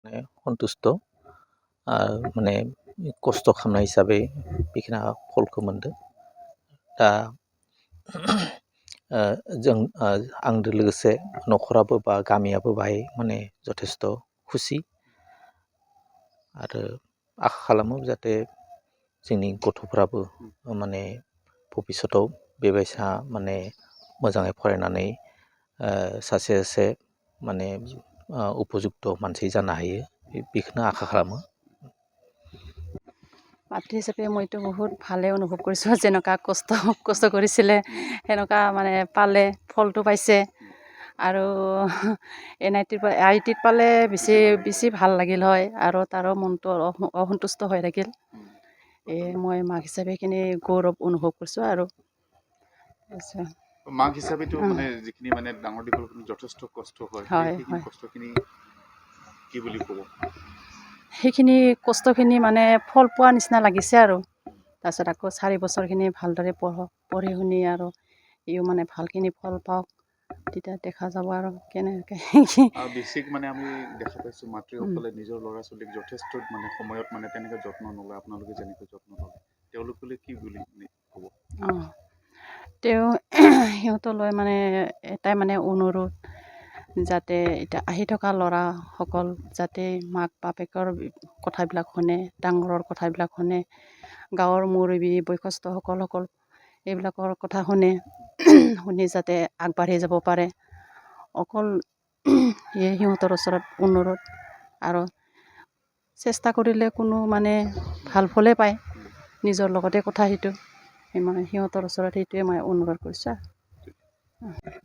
सन्तुष्ट माने खस्थ' खालामनाय हिसाबै बेखिना फलखौ मोनदों दा जों आंजों लोगोसे न'खराबो बा गामियाबो बाहाय माने जथेस्थ' खुसि आरो आखा खालामो जाहाथे जोंनि गथ'फ्राबो माने भबिसतआव बेबायसा माने मोजाङै फरायनानै सासे माने उपजुक्त मानसि जानो हायो बेखौनो आखा खालामो মাতৃ হিচাপে মইতো বহুত ভালে অনুভৱ কৰিছোঁ যেনেকুৱা কষ্ট কৰিছিলে সেনেকুৱা মানে পালে ফলটো পাইছে আৰু এনআইটিত পালে বেছি ভাল লাগিল হয় আৰু তাৰো মনটো অসন্তুষ্ট হৈ থাকিল মই মাক হিচাপে এইখিনি গৌৰৱ অনুভৱ কৰিছোঁ আৰু মাক হিচাপেতো মানে যিখিনি মানে ডাঙৰ দীঘল যথেষ্ট কষ্ট হয় সেইখিনি কষ্টখিনি কি বুলি ক'ব সেইখিনি কষ্টখিনি মানে ফল পোৱা নিচিনা লাগিছে আৰু তাৰপিছত আকৌ 4 বছৰখিনি ভালদৰে পঢ়ি শুনি আৰু ইও মানে ভালখিনি ফল পাওক তেতিয়া দেখা যাব আৰু কেনেকৈ বেছিক মানে আমি দেখা পাইছোঁ মাতৃসকলে নিজৰ ল'ৰা ছোৱালীক যথেষ্ট মানে সময়ত মানে তেনেকৈ যত্ন নলয় আপোনালোকে যেনেকৈ যত্ন লয় তেওঁলোকলৈ কি বুলি ক'ব সিহঁতলৈ মানে এটাই মানে অনুৰোধ যাতে এতিয়া আহি থকা ল'ৰাসকল যাতে মাক বাপেকৰ কথাবিলাক শুনে ডাঙৰৰ কথাবিলাক শুনে গাঁৱৰ মুৰব্বী বয়সস্থসকল এইবিলাকৰ কথা শুনি যাতে আগবাঢ়ি যাব পাৰে অকল সিহঁতৰ ওচৰত অনুৰোধ আৰু চেষ্টা কৰিলে কোনো মানে ভাল ফলে পায় নিজৰ লগতে কথা সেইটো মানে সিহঁতৰ ওচৰত সেইটোৱে মই অনুৰোধ কৰিছোঁ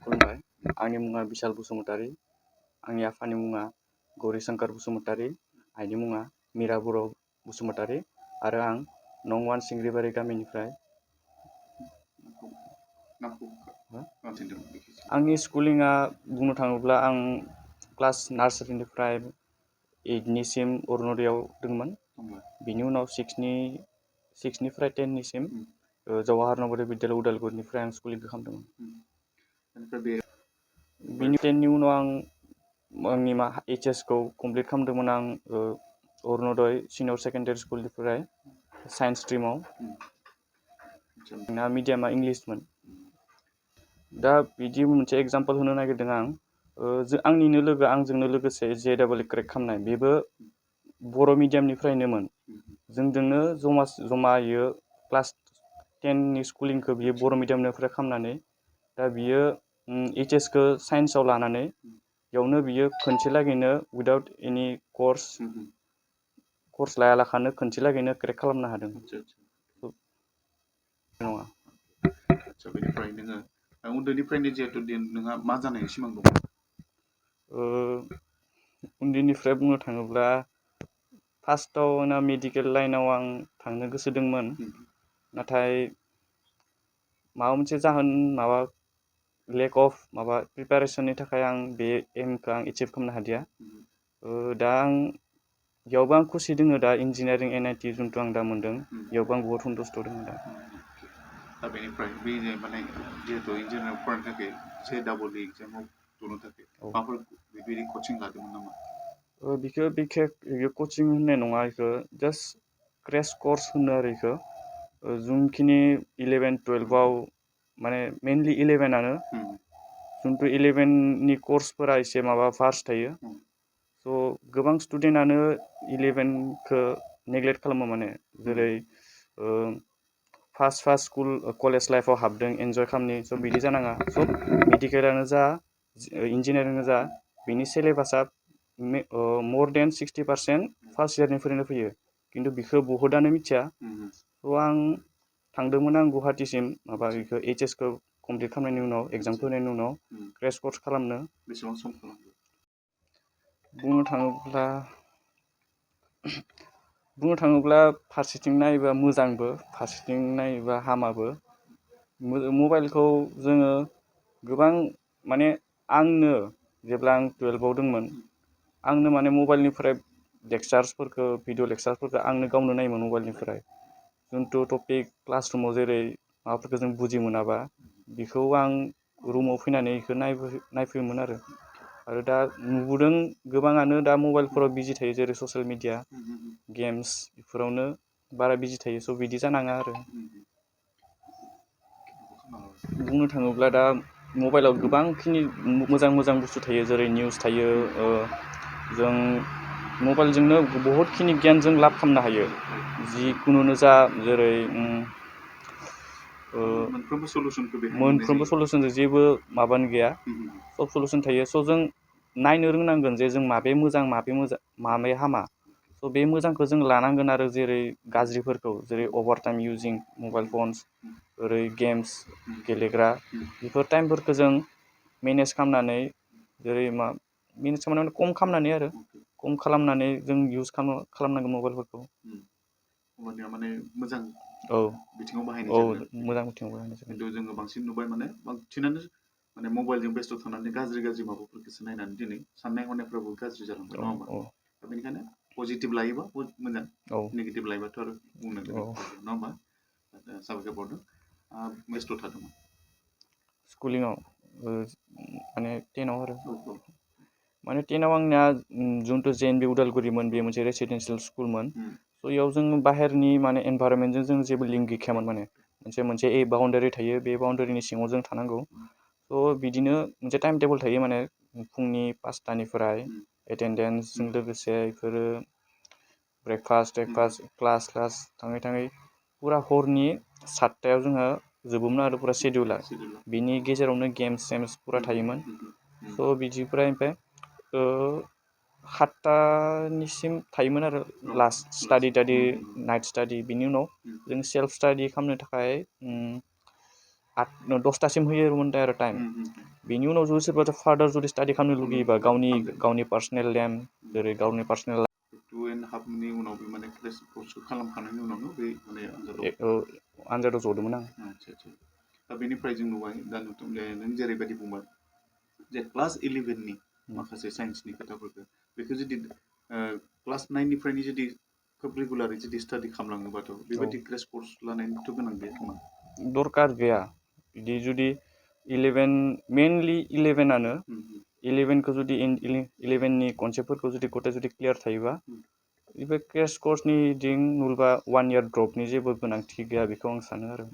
खुलुमबाय आंनि मुङा बिशाल बसुमतारी आंनि आफानि मुङा गौरीशंकर बसुमतारी आइनि मुङा मीरा बर' बसुमतारी आरो आं नं 1 सिंग्रिबारि गामिनिफ्राय आंनि स्कुलिंआ बुंनो थाङोब्ला आं क्लास नार्सारिनिफ्राय 8निसिम अरुणोदयाव दंमोन बिनि उनाव 6निफ्राय 10निसिम जवाहर नवोदय विद्यालय उदालगुरिनिफ्राय आं स्कुलिंखौ खालामदोंमोन बिनि 10नि उनाव आं आंनि HS खौ कमप्लिट खालामदोंमोन आं अरुणोदय सिनियर सेकेन्डारि स्कुलनिफ्राय साइन्स स्ट्रिमाव ना मिडियामा इंलिशमोन दा बिदि मोनसे एग्जाम्पल होनो नागिरदों आं आंजोंनो लोगोसे JEE क्रेक खालामनाय बेबो बर' मिडियामनिफ्रायनोमोन जोंजोंनो जमायो क्लास 10नि स्कुलिंखौ बियो बर' मिडियामनिफ्राय खालामनानै दा बियो HS खौ साइन्सआव लानानै बेयावनो बियो खनसे लागैनो उइदाउट एनि कर्स लायालाखानो खनसे लागैनो क्रेक खालामनो हादों नङा बेनिफ्राय नोङो उन्दैनिफ्रायनो जिहेतु नोंहा मा जानायनि सिमां दं उन्दैनिफ्राय बुंनो थाङोब्ला फार्स्टआव मेडिकेल लाइनाव आं थांनो गोसो दंमोन नाथाय माबा मोनसे जाहोन लेक अफ प्रिपारेसननि थाखाय आं बे एमखौ आं एचिभ खालामनो हादिया दा बेयावबो आं खुसि दङ दा इन्जिनियारिं NIT जिथु आं दा मोन्दों बेयावबो आं बहुत सन्तुष्ट दङ दा बेनिफ्राय बे माने जिहेतु इन्जिनियारिं फरायनो थाखाय JEE एग्जामाव जनो थाखाय माबाफोर बेबायदि कचिं लादोंमोन नामा बेखौ बिखेक कचिं होननाय नङा बेखौ जास्ट क्रेश कर्स होनो आरो बेखौ जोंखिनि 11-12आव माने मेनलि 11आनो जोंथ' 11नि कर्सफोरा एसे फार्स्ट थायो स' गोबां स्टुडेन्टआनो 11खौ नेग्लेक्ट खालामो माने जेरै फार्स्ट स्कुल कलेज लाइफआव हाबदों एन्जय खालामनि स' बिदि जानाङा सब मेडिकेलानो जा इन्जिनियारिंआनो जा बिनि सिलेबासा more than 60% फार्स्ट इयारनिफ्रायनो फैयो खिन्थु बिखौ बहुतआनो मिथिया स' आं थांदोंमोन आं गुवाहाटीसिम बेखौ HS खौ कमप्लिट खालामनायनि उनाव एग्जाम होनायनि उनाव क्रेश कर्स खालामनो बेसेबां सम खालामदों बुंनो थाङोब्ला फारसेथिं नायोबा मोजांबो फारसेथिं नायोबा हामाबो मबाइलखौ जोङो गोबां माने आंनो जेब्ला आं 12आव दंमोन आंनो माने मबाइलनिफ्राय लेक्चार्सफोरखौ भिडिअ लेक्चार्सफोरखौ आंनो गावनो नायोमोन मबाइलनिफ्राय जिथु टपिक क्लासरुमाव जेरै माबाफोरखौ जों बुजि मोनाबा बेखौ आं रुमाव फैनानै बेखौ नायफैयोमोन आरो आरो दा नुबोदों गोबाङानो दा मबाइलफोराव बिजि थायो जेरै ससियेल मिडिया गेम्स बेफोरावनो बारा बिजि थायो स' बिदि जानाङा आरो बुंनो थाङोब्ला दा मबाइलाव गोबांखिनि मोजां मोजां बुस्थु थायो जेरै निउस थायो जों मबाइलजोंनो बहुतखिनि गियान जों लाब खालामनो हायो जिखुनुनो जा जेरै मोनफ्रोमबो सलुसनखौ बेहाय मोननाय मोनफ्रोमबो जायो सलुसनजों जेबो माबानो गैया सब सलुसन थायो स' जों नायनो रोंनांगोन जे जों माबे मोजां माबे हामा स' बे मोजांखौ जों लानांगोन आरो जेरै गाज्रिफोरखौ जेरै अभार टाइम इउजिं मबाइल फन्स ओरै गेम्स गेलेग्रा बेफोर टाइमफोरखौ जों मेनेज खालामनानै जेरै मेनेज खालामनानै खम खालामनानै आरो खम खालामनानै जों इउस खालामनांगौ मबाइलफोरखौ होमबानिया माने मोजां औ बिथिङाव बाहायनाय औ जागोन मोजां बिथिङाव बाहायनाय जागोन खिन्थु जोङो बांसिन नुबाय माने बांसिनानो माने मबाइलजों बेस्थ' थानानै गाज्रि माबाफोरखौसो नायनानै दिनै साननाय हनायफ्राबो गाज्रि जालांबाय नङा होमबा दा बेनिखायनो पजिटिभ लायोबा बहुद मोजां औ नेगेटिभ लायोबाथ' आरो बुंनो औ गोनां नङा होमबा साबायखर बावदों बेस्थ' थादोंमोन स्कुलिङाव माने 10आव आरो औ माने 10आव आंनिया जिथु JNB उदालगुरिमोन बे मोनसे रेसिडेन्सियेल स्कुलमोन स' इयाव जों बाहेरनि माने एनभायरनमेन्टजों जों जेबो लिंक गैखायामोन माने मोनसे बाउण्डारि थायो बे बाउण्डारिनि सिङाव जों थानांगौ स' बिदिनो मोनसे टाइम टेबोल थायो माने फुंनि 5टानिफ्राय एटेन्डेन्सजों लोगोसे बेफोरो ब्रेकफास्ट क्लास थाङै थाङै फुरा हरनि 7टायाव जोंहा जोबोमोन आरो फुरा सिडिउला बिनि गेजेरावनो गेम्स फुरा थायोमोन स' बिदिफ्राय ओमफ्राय 7टानिसिम थायोमोन आरो लास्ट स्टाडि नाइट स्टाडि बिनि उनाव जों सेल्फ स्टाडि खालामनो थाखाय 10टासिम होयोमोन आरो टाइम बेनि उनाव जुदि सोरबा फार्दार जुदि स्टाडि खालामनो लुगैयोबा गावनि पार्सनेल लेम्प जेरै गावनि पार्सनेल 2.5 उनाव बे माने कर्सखौ खालामखांनायनि उनावनो बे माने आनजादाव जदोंमोन आं आदसा दा बेनिफ्राय जों नुबाय दा नों जेरैबायदि बुंबाय जे क्लास 11नि माखासे साइन्सनि खोथाफोरखौ बेखौ जुदि क्लास 9निफ्रायनो जुदि खोब रेगुलारै जुदि स्टाडि खालामलाङोबाथ' बेबायदि क्रेश कर्स लानायनिथ' गोनां गैया खोमा दरकार गैया बिदि जुदि 11 11आनो 11खौ जुदि 11नि कनसेप्टफोरखौ जुदि क्लियार थायोबा बे क्रेश कर्सनि दिं नुबा 1 इयार ड्रपनि जेबो गोनांथि गैया बेखौ आं सानो आरो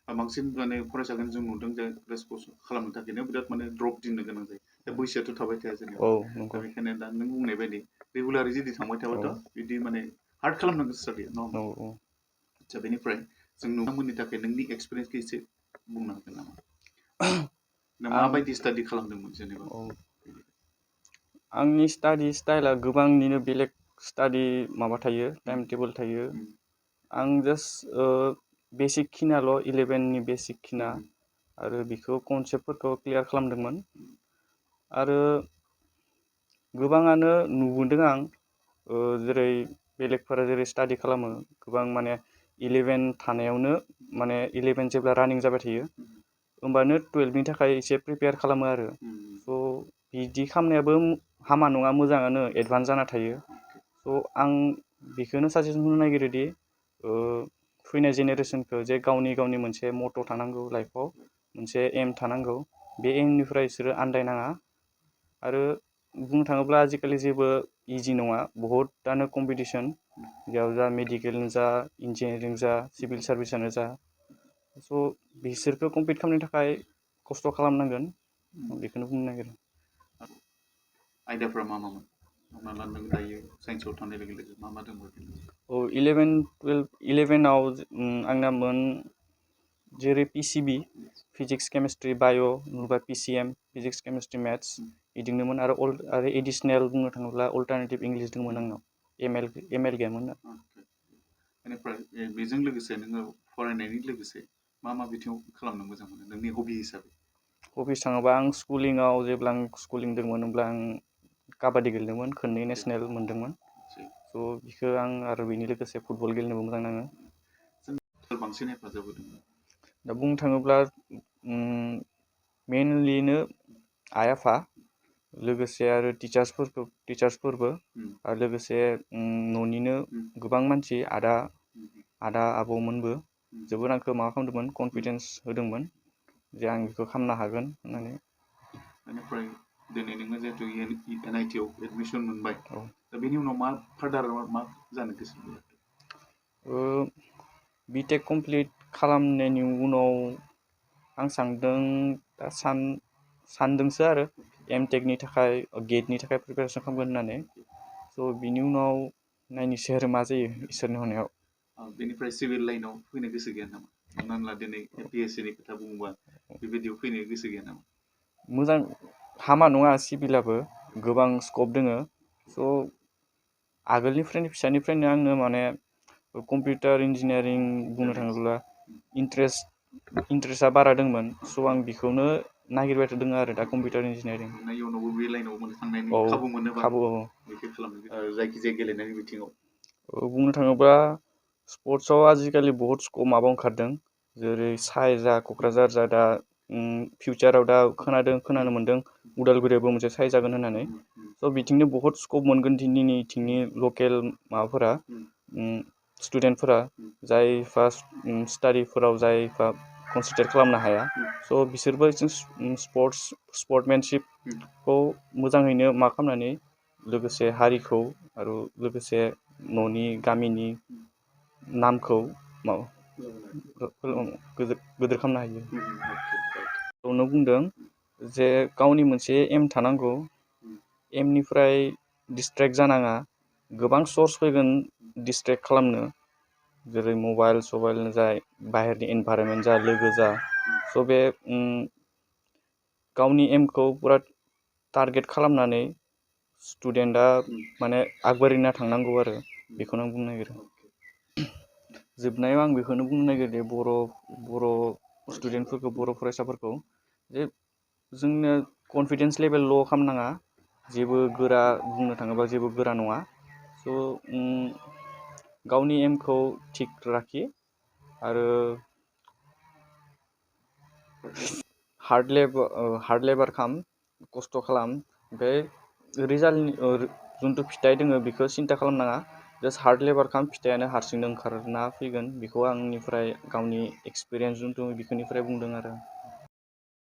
बांसिन माने फरायसाखौ जों नुदों जे क्रेश कर्स खालामनो थाखायनो बिराद माने ड्रप दोननो गोनां जायो दा बैसोआथ' थाबाय थाया जेनेबा दा बेखायनो दा नों बुंनाय बायदि रेगुलारै जुदि थांबाय थाबाथ' बिदि माने हार्ड खालामनांगौ स्टाडिया नङा होमबा आदसा बेनिफ्राय जों नोंथांमोननि थाखाय नोंनि एक्सपिरियेन्सखौ एसे बुंनो हागोन नामा नों माबायदि स्टाडि खालामदोंमोन जेनेबा आंनि स्टाडि स्टाइला गोबांनिनो बेलेग स्टाडि माबा थायो टाइम टेबोल थायो आं जास्ट बेसिक खिनाल' 11नि बेसिक खिना आरो बिखौ कनसेप्टफोरखौ क्लियार खालामदोंमोन आरो गोबाङानो नुबोदों आं जेरै बेलेगफोरा जेरै स्टाडि खालामो गोबां माने 11 थानायावनो माने 11 जेब्ला रानिं जाबाय थायो होमबानो 12नि थाखाय एसे प्रिपेयार खालामो आरो स' बिदि खालामनायाबो हामा नङा मोजाङानो एडभान्स जाना थायो स' आं बेखौनो साजेसन होनो नागिरोदि फैनाय जेनेरेसनखौ जे गावनि मोनसे मट' थानांगौ लाइफआव मोनसे एम थानांगौ बे एमनिफ्राय बिसोरो आन्दायनाङा आरो बुंनो थाङोब्ला आजिखालि जेबो इजि नङा बहुतआनो कम्पिटिसन बेयाव जा मेडिकेलनो जा इन्जिनियारिं जा सिभिल सार्भिसानो जा स' बिसोरखौ कम्पिट खालामनो थाखाय खस्थ' खालामनांगोन बेखौनो बुंनो नागिरो आयदाफ्रा मा मामोन हमना ला नों दायो साइन्सआव थानाय लोगो लोगो मा दंमोन 11आव आंनामोन जेरै PCB फिजिक्स केमेस्ट्रि बाय' नङाबा PCM फिजिक्स केमेस्ट्रि मेथ्स बिदिनोमोन आरो एडिसनेल बुंनो थाङोब्ला अल्टारनेटिभ इंलिस दंमोन आंनाव ML गैयामोन बेनिफ्राय बेजों लोगोसे नोङो फरायनायनि लोगोसे मा बिथिङाव खालामनो मोजां मोनो नोंनि हबि हिसाबै अफिस थाङोबा आं स्कुलिङाव जेब्ला आं स्कुलिं दंमोन होमब्ला आं काबादि गेलेदोंमोन खननै नेसनेल मोनदोंमोन स' बिखौ आं आरो बेनि लोगोसे फुटबल गेलेनोबो मोजां नाङो बांसिन हेफाजाब होदोंमोन दा बुंनो थाङोब्ला मेनलिनो आइ आफा लोगोसे आरो टिचार्सफोरबो आरो लोगोसे न'निनो गोबां मानसि आदा आबौमोनबो जोबोद आंखौ माबा खालामदोंमोन कनफिडेन्स होदोंमोन जे आं बेखौ खालामनो हागोन होननानै बेनिफ्राय दिनै नोङो जिहेतु एनआइटि आव एडमिसन मोनबाय औ दा बेनि उनाव मा फार्दार मा जानो गोसो बिटेक कमप्लिट खालामनायनि उनाव आं दा सानदोंसो आरो एमटेकनि थाखाय गेटनि थाखाय प्रिपेरेसन खालामगोन होननानै स' बिनि उनाव नायनोसै आरो मा जायो इसोरनि अननायाव बेनिफ्राय सिभिल लाइनाव फैनो गोसो गैया नामा हमनानै ला दिनै एपिएससि नि खोथा बुङोबा बेबायदियाव फैनो गोसो गैया नामा मोजां हामा नङा सिभिलाबो गोबां स्कप दोङो स' आगोलनिफ्रायनो फिसानिफ्रायनो आंनो माने कम्पिउटार इन्जिनियारिं बुंनो थाङोब्ला इन्ट्रेस्टआ बारा दंमोन स' आं बेखौनो नागिरबाय थादों आरो दा कम्पिउटार इन्जिनियारिं इयुनावबो बे लाइनाव थांनायनि खाबु मोनोबा बेखौ खालामनो जायखिजाया गेलेनायनि बिथिङाव बुंनो थाङोब्ला स्पर्ट्सआव आजिखालि बहुत स्कप माबा ओंखारदों जेरै साइजा क'क्राझार जा दा फिउचाराव दा खोनानो मोन्दों उदालगुरियावबो मोनसे साइ जागोन होननानै स' बिथिंनो बहुत स्कप मोनगोन दिनैथिंनि लकेल माबाफोरा स्टुडेन्टफोरा जायफा स्टाडिफोराव जायफा कनसेन्ट्रेट खालामनो हाया स' बिसोरबो स्पर्टमेनशिपखौ मोजाङैनो मा खालामनानै लोगोसे हारिखौ आरो लोगोसे न'नि गामिनि नामखौ गोदोर खालामनो हायो बेयावनो बुंदों जे गावनि मोनसे एम थानांगौ एमनिफ्राय डिसट्रेक्ट जानाङा गोबां सर्स फैगोन डिसट्रेक्ट खालामनो जेरै मबाइल सबाइल जा बाहेरनि इनभाइरनमेन्ट जा लोगो जा स' बे गावनि एमखौ पुरा टारगेट खालामनानै स्टुडेन्टआ माने आगबारिना थांनांगौ आरो बेखौनो आं बुंनो नागिरो जोबनायाव आं बेखौनो बुंनो नागिरो बर' स्टुडेन्टफोरखौ बर' फरायसाफोरखौ जे जोंनो कनफिडेन्स लेभेल ल' खालामनाङा जेबो गोरा बुंनो थाङोबा जेबो गोरा नङा स' गावनि एमखौ थिग लाखि आरो हार्ड लेबार खालाम खस्थ' खालाम ओमफ्राय रिजाल्टनि जिथु फिथाइ दोङो बेखौ सिन्था खालामनाङा जास्ट हार्ड लेबार खालाम फिथाइयानो हारसिंनो ओंखारना फैगोन बेखौ आंनिफ्राय गावनि एक्सपिरियेन्स जिथु बेफोरनिफ्राय बुंदों आरो